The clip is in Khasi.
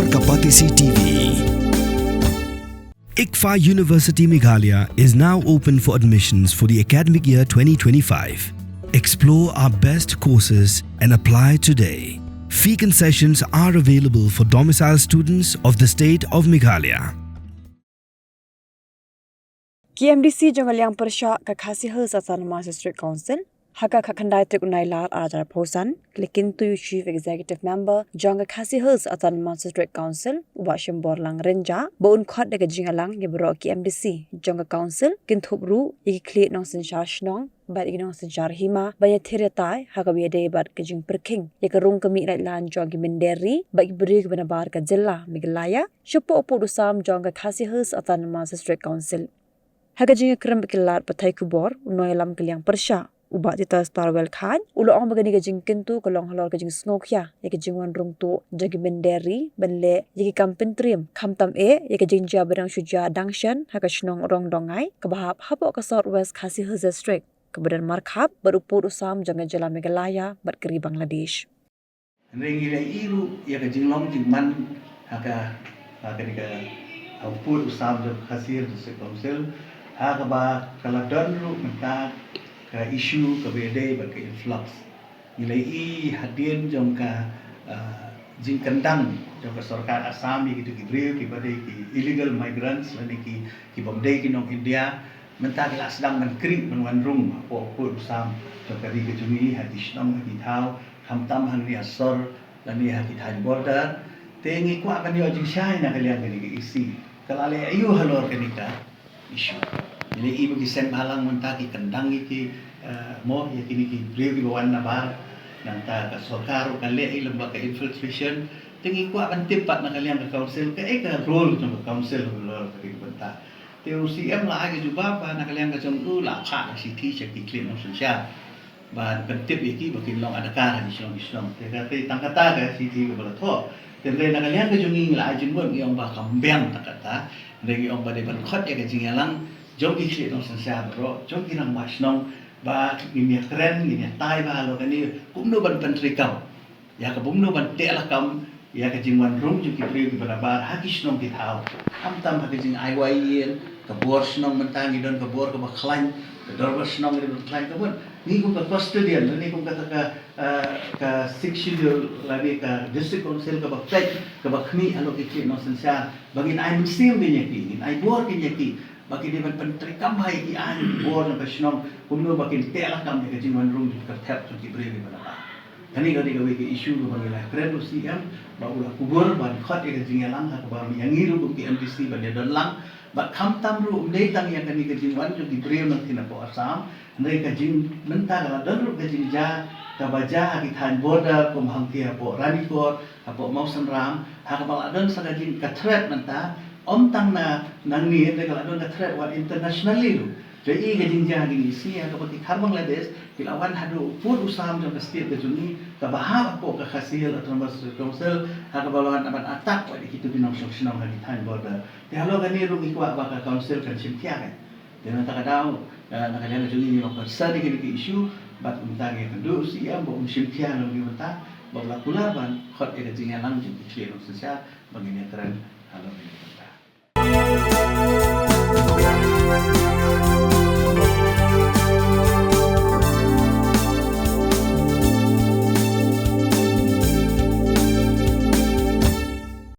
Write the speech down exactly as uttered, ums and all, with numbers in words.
Kapatisi T V. ICFAI University Meghalaya is now open for admissions for the academic year twenty twenty-five. Explore our best courses and apply today. Fee concessions are available for domicile students of the state of Meghalaya. Ki M D C jong ka liang pyrshah ka Khasi Hills Autonomous District Council, ha ka khatkhyndai tarik u Nailar arhajar arphew san, ki la kyntu ïa u Chief Executive Member jong ka Khasi Hills Autonomous District Council, u Bah Shimborlang Rynjah, ba un khot da ka jingïalang ïa baroh ki M D C jong ka council, kynthup ruh ïa ki khlieh nongsynshar shnong bad ïa ki nongsynshar hima, ban ïathir ïatai ha kaba ïadei bad ka jingpyrkhing ïa ka rung ka mih laitlan jong ki mynder ri bad ki briew kiba nabar ka jylla Meghalaya shapoh u pud u sam jong ka Khasi Hills Autonomous District Council. Ha ka jingïakren bad ki lad pathai khubor, u nongïalam ka liang pyrshah, u Bah Titus Tarwel Chyne, u la ong ba kane ka jingkyntu ka long halor ka jingsngewkhia ïa ka jingwan rung tuh jong ki mynder ri ban leh ïa ki kam pyntriem, khamtam eh ïa ka jingjia ba dang shu jia dang shen ha ka shnong Rongdongai kaba hap hapoh ka South West Khasi Hills District, kaba don markhap bad u pud u sam jong ka jylla Meghalaya bad ka ri Bangladesh. Hynrei ngi la ïohi ruh ïa ka jinglong jingman ha ka, ha kane ka, ha u pud u sam jong ka Khasi Hills District Council, ha kaba ka la don ruh mynta ka issue kaba ïadei bad ka influx. Ngi la ïohi hadien jong ka, ah, jingkyndang jong ka sorkar Assam ïa kito ki briew kiba dei ki illegal migrants lane ki, ki bym dei ki nong India, mynta ki la sdang ban khrieh ban wan rung hapoh u pud u sam jong ka ri ka jong ngi, ha ki shnong ha ki thaw, khamtam hangne ha sor lane ha ki thaiñ border. Te ngi kwah ban ïoh jingshai na ka liang kane ka issue, ka la leh aïu halor kane ka issue. Ngi la ïohi ba ki seng bhalang mynta ki kyndang ïa ki, eh, mo, ïa kine ki briew kiba wan nabar. Nangta ka sorkar ruh ka leh ïa lem bad ka infiltration. Te ngi kwah ban tip pat na ka liang ka council, kaei ka role jong ka council halor kane ka bynta. Te u C M la ai ka jubab ba na ka liang ka jong u la phah ka shithi sha ki khlieh nongsynshar ban pyntip ïa ki ba kin long adakar ha ki shnong ki shnong. Te ka, te tang kata ka shithi kaba la thoh. Te hynrei na ka liang ka jong ngi, ngi la ai jingmut, ngi ong ba kam biang tang kata. Hynrei ngi ong ba dei ban khot ïa ka jingïalang jong ki khlieh nongsynshar baroh, jong ki rangbah shnong, ba ngin ïakren, ngin ïatai bha halor kane, kumno ban pyntreikam ïa ka, kumno ban teh lakam ïa ka jingwan rung jong ki briew kiba nabar ha ki shnong ki thaw. Khamtam ha ka jingai wai ïing, ka bor shnong mynta ngi don ka bor kaba khlaiñ, ka dorbar shnong ngi don khlaiñ, ka bun. Ngi kum ka custodian, ngi kum kata ka, eh, ka Sixth Schedule lane ka District Council kaba peit, kaba khmih halor ki khlieh nongsynshar, ba ngin ai mynsiem kin ïa ki, ngin ai bor kin ïa ki, ba ki dei ban pyntreikam bha ïa ki aiñ ki bor jong ka shnong, kumno ba kin teh lakam ïa ka jingwan rung jong ka kyrthep jong ki briew kiba nabar. Kane ka dei kawei ka issue kaba ngi la kren u C M, ba u la kubur ban khot ïa ka jingïalang ha kaba ïa ngi ruh kum ki M D C ban ïa don lang, bad khamtam ruh ym dei tang ïa kane ka jingwan jong ki briew na ki na ka Assam, hynrei ka jing, mynta ka la don ruh ka jingjia kaba jia ha ki thaiñ border kum hangtei hapoh Ranikor, hapoh Mawsynram, ha kaba la don sa ka jing ka threat mynta, ym tang na nangne hynrei ka la don ka threat wat internationally ruh. Te i ka jingjia ha kine ki sngi ha kaba ki khar Bangladesh ki la wan haduh u pud u sam jong ka state ka jong ngi kaba hap hapoh ka Khasi Hills Autonomous Council, ha kaba la wan ban attack wat ïa kito ki nongshong shnong ha ki thaiñ border. Te halor kane ruh ngi kwah ba ka council kan shim khia. Te na kata ka daw, eh, na ka liang ka jong ngi ngi long concern ïa kine ki issue, bad kumta ngi kynduh u C M ba un shim khia halor kane ka bynta, ba u la kular ban khot ïa ka jingïalang jong ki khlieh nongsynshar ba ngin ïakren halor kane ka bynta.